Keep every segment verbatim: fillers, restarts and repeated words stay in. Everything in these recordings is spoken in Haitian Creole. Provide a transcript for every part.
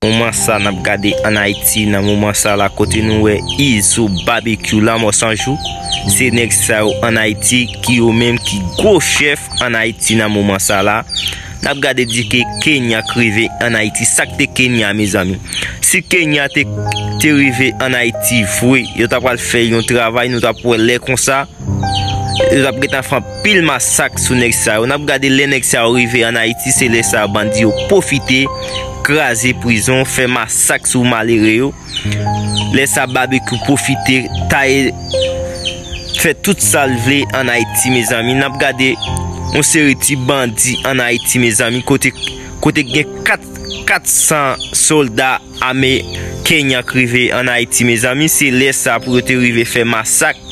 Moman sa n ap gade ann Ayiti, nan moman sa la, kote nou wè Izo Barbecue, Lanmò San Jou, se nèg sa yo ann Ayiti ki yo menm ki gwo chèf ann Ayiti nan moman sa la. N ap gade di ke Kenya k rive ann Ayiti. Sa k te Kenya, mezanmi? Si Kenya te, te rive ann Ayiti vre, yo ta pral fè yon travay, nou t ap wè lè konsa. Yo t ap gentan fè anpil masak sou nèg sa yo. N ap gade lè nèg sa yo rive ann Ayiti, se lè sa yo bandi yo pwofite kraze prizon, fè masak sou malere yo. Lè sa Barbecue pwofite taye, fè tout sa l vle ann Ayiti, mezanmi. N ap gade yon seri ti bandi ann Ayiti, mezanmi, kote, kote gen kat, kat san sòlda ame Kenya k rive ann Ayiti, mezanmi. Se lè sa pou yo te rive fè masak.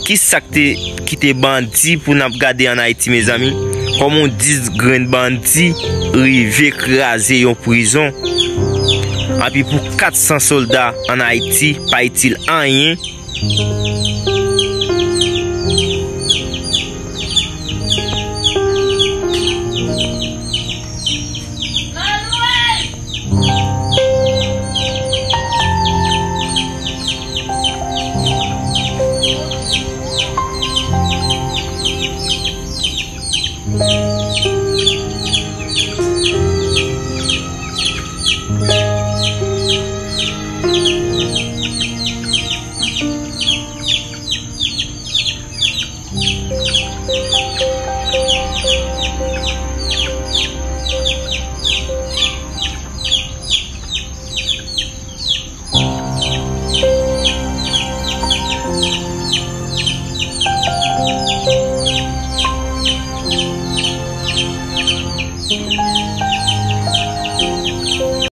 Ki sa k te kite bandi pou n ap gade ann Ayiti, mezanmi? Kòman yon dis grenn bandi rive kraze yon prizon? Anpi pou kat san sòlda ann Ayiti pa itil anyen.